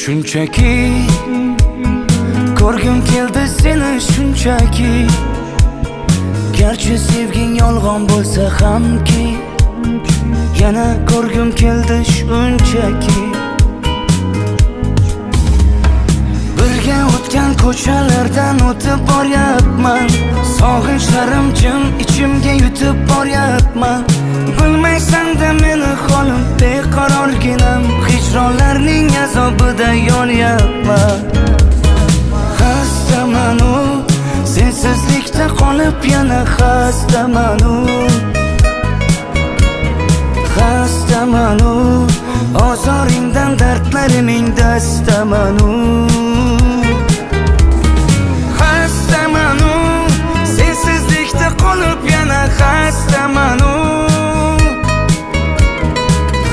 Shunchaki ko'rgim keldi seni, shunchaki. Garchi sevging yolg'on bo'lsa hamki, yana ko'rgim keldi shunchaki. Birga o'tgan ko'chalardan o'tib boryapman, sog'inchlarim jim ichimga yutib boryapman. Bilmaysan-da meni holim beqarorginam, hijronlarning azobida yonyapman. Xastaman-u, sensizlikda qolib yana xastaman-u. Xastaman-u, ozoringdan dardlariming dastaman-u.